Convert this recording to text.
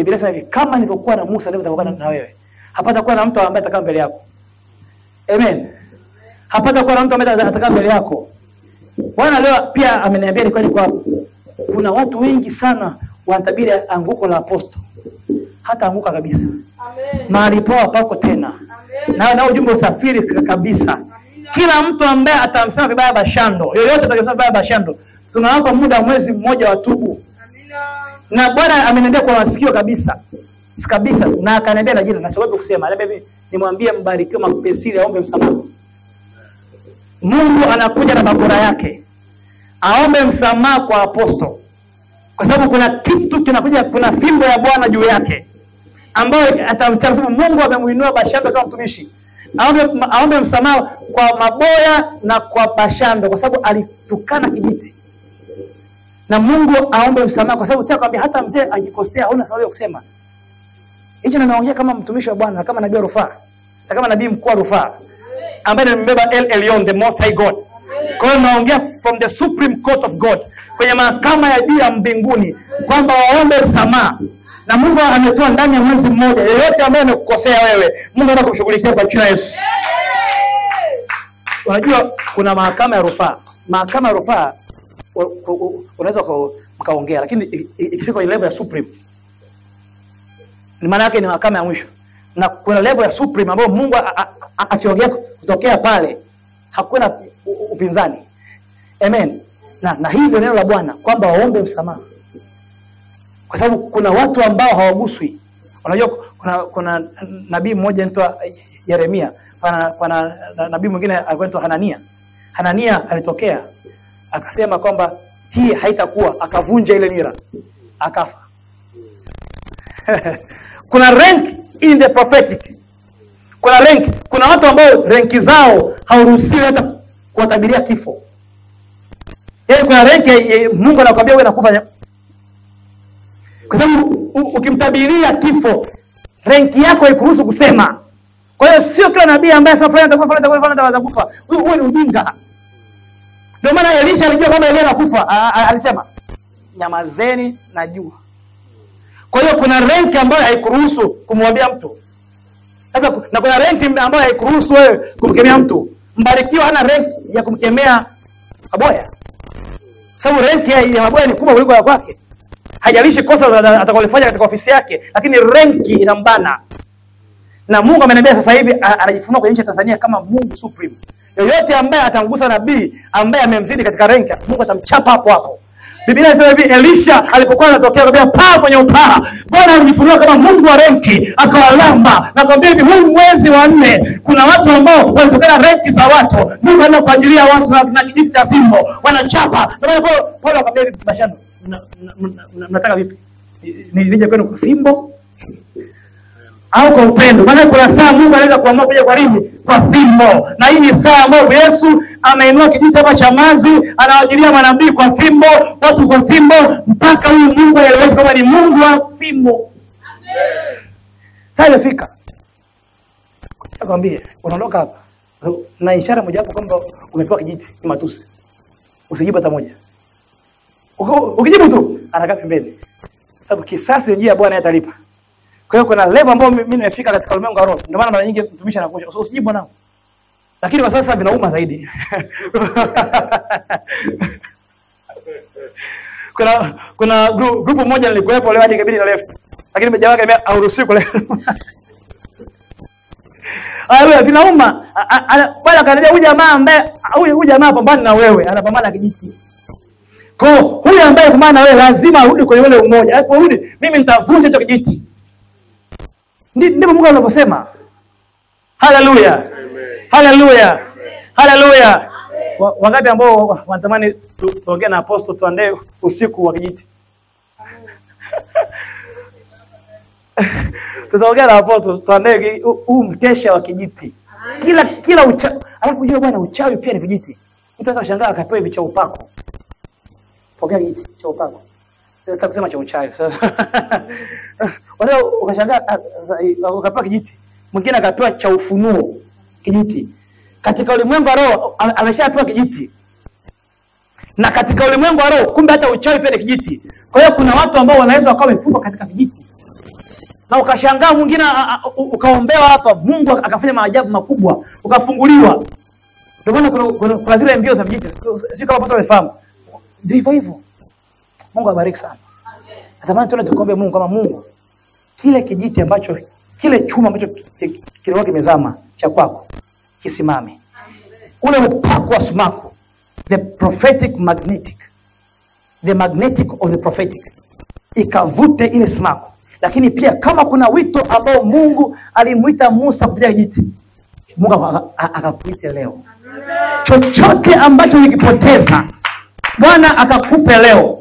Biblia inasema hivi, kama nilivyokuwa na Musa ndivyo nitakuwa na wewe. Hapata kuwa na mtu ambaye atakaa mbele yako. Amen. Hapata kuwa na mtu ambaye atakaa mbele yako. Bwana leo pia ameniambia ni kweli kwa kuna watu wengi sana wanatabiri anguko la aposto. Hata anguka kabisa. Amen. Mahali poa pako tena. Amen. Na ujumbe usafiri kabisa. Amina. Kila mtu ambaye atamsema vibaya Bashando, yoyote atakayemsema vibaya Bashando, tunawapa muda mwezi mmoja watubu. Amina. Na Bwana ameniambia kwa masikio kabisa. Kabisa, na akaniambia na jina, na siogopi kusema. Aliniambia hivi, nimwambie Mbarikiwa Mapesili aombe msamaha. Mungu anakuja na bakora yake. Aombe msamaha kwa aposto. Kwa sababu kuna kitu kinakuja, kuna fimbo ya Bwana juu yake ambayo atamchapa, sababu Mungu amemuinua Bashando kama mtumishi. Aombe msamaha kwa Maboya na kwa Bashando kwa sababu alitukana kijiti. Na Mungu aombe msamaha kwa sababu sio kwambia hata mzee ajikosea huna sababu ya kusema. Hicho ninaongea kama mtumishi wa Bwana, kama nabii wa rufaa, na kama nabii mkuu wa rufaa ambaye nimembeba El Elyon, the Most High God. Kwa hiyo naongea from the Supreme Court of God, kwenye mahakama ya juu ya mbinguni, kwamba waombe msamaha. Na Mungu ametoa ndani ya mwezi mmoja, yeyote ambaye amekukosea wewe, Mungu anaenda kumshughulikia kwa jina la Yesu. Unajua kuna mahakama ya rufaa. Mahakama ya rufaa unaweza mkaongea, lakini ikifika kwenye level ya Supreme, ni maana yake ni mahakama ya mwisho. Na kuna level ya Supreme ambayo Mungu akiongea kutokea pale hakuna upinzani. Amen. Na hii ndio neno la Bwana kwamba waombe msamaha. Kwa sababu kuna watu ambao hawaguswi. Unajua kuna nabii mmoja anaitwa Yeremia, pana nabii mwingine alikuwa anaitwa Hanania. Hanania alitokea akasema kwamba hii haitakuwa, akavunja ile nira, akafa. Kuna rank in the prophetic. Kuna rank, kuna watu ambao rank zao hauruhusiwi hata kuwatabiria kifo. Yaani kuna rank Mungu anakuambia wewe unakufa. Kwa sababu ukimtabiria kifo, rank yako haikuruhusu kusema. Kwa hiyo sio kila nabii ambaye sasa fulani atakufa, fulani atakufa, fulani atakufa. Huo ni ujinga. Ndio maana Elisha alijua kwamba Elia anakufa, alisema nyamazeni najua. Kwa hiyo kuna rank ambayo haikuruhusu kumwambia mtu. Sasa na kuna rank ambayo haikuruhusu wewe kumkemea mtu. Mbarikiwa hana rank ya kumkemea Maboya. Sababu rank ya Maboya ni kubwa kuliko ya kwake. Haijalishi kosa atakalofanya katika ofisi yake, lakini rank inambana. Na Mungu ameniambia sasa hivi anajifunua kwenye nchi ya Tanzania kama Mungu Supreme. Yoyote ambaye atamgusa nabii ambaye amemzidi katika rank, Mungu atamchapa hapo hapo. Biblia inasema hivi, Elisha alipokuwa anatokea akamwambia paa kwenye upaa. Bwana alijifunua kama Mungu wa renki, akawalamba. Na kwambia hivi, huu mwezi wa 4 kuna watu ambao walitokana renki za watu. Mungu anaenda kuajilia watu na kijiti cha fimbo, wanachapa. Ndio maana Paulo akamwambia hivi, Bashando, mnataka vipi? Nije kwenu kwa fimbo au kwa upendo? Maana kuna saa Mungu anaweza kuamua kuja kwa nini? Kwa fimbo. Na hii ni saa ambayo Yesu ameinua kijiti hapa cha mazi, anawaajilia manabii kwa fimbo, watu kwa fimbo, mpaka huyu Mungu aeleweke kama ni Mungu wa fimbo. Amen. Sasa imefika. Nakwambia, unaondoka hapa na ishara moja hapo kwamba umepewa kijiti ni matusi. Usijibu hata moja. Ukijibu tu anakaa pembeni. Sababu kisasi ni njia ya Bwana atalipa. Kwa hiyo kuna level ambayo mimi nimefika katika ulimwengu wa roho. Ndio maana mara nyingi mtumishi anakuosha, usijibu mwanangu. Lakini kwa sasa vinauma zaidi. Kuna group moja nilikuwepo leo hadi ikabidi na left. Lakini jamaa akaniambia hauruhusiwi kule. Haleluya, vinauma. Bwana akaniambia huyu jamaa ambaye huyu jamaa pambana na wewe, anapambana na kijiti. Kwa hiyo huyu ambaye pambana na wewe lazima arudi kwenye ule umoja. Asiporudi mimi nitavunja hicho kijiti. Ndivyo Mungu anavyosema. Haleluya. Haleluya. Haleluya. Wangapi ambao wanatamani tuongee na apostle tuandae usiku wa kijiti? Tutaongea na apostle tuandae huu mkesha wa kijiti. Kila uchawi. Alafu unajua bwana uchawi pia ni vijiti. Mtu anaweza kushangaa akapewa hivi cha upako. Pokea kijiti cha upako. Sasa sitaki kusema cha uchawi. Sasa wale ukashangaa ukapewa kijiti. Mwingine akapewa cha ufunuo kijiti. Katika ulimwengu wa roho ameshapewa kijiti. Na katika ulimwengu wa roho kumbe hata uchawi pia ni kijiti. Kwa hiyo kuna watu ambao wanaweza wakawa wamefungwa katika vijiti. Na ukashangaa mwingine ukaombewa hapa, Mungu akafanya maajabu makubwa, ukafunguliwa. Ndio maana kuna zile mbio za vijiti, sio kama pastor alifahamu. Ndio hivyo hivyo. Mungu abariki sana. Natamani tuone tukombe Mungu kama Mungu. Kile kijiti ambacho, kile chuma ambacho kilikuwa kimezama cha kwako kisimame. Ule upako wa sumaku, the prophetic magnetic, the magnetic of the prophetic, ikavute ile sumaku. Lakini pia kama kuna wito ambao Mungu alimuita Musa kupitia kijiti, Mungu akakuite leo. Chochote ambacho ulikipoteza Bwana akakupe leo.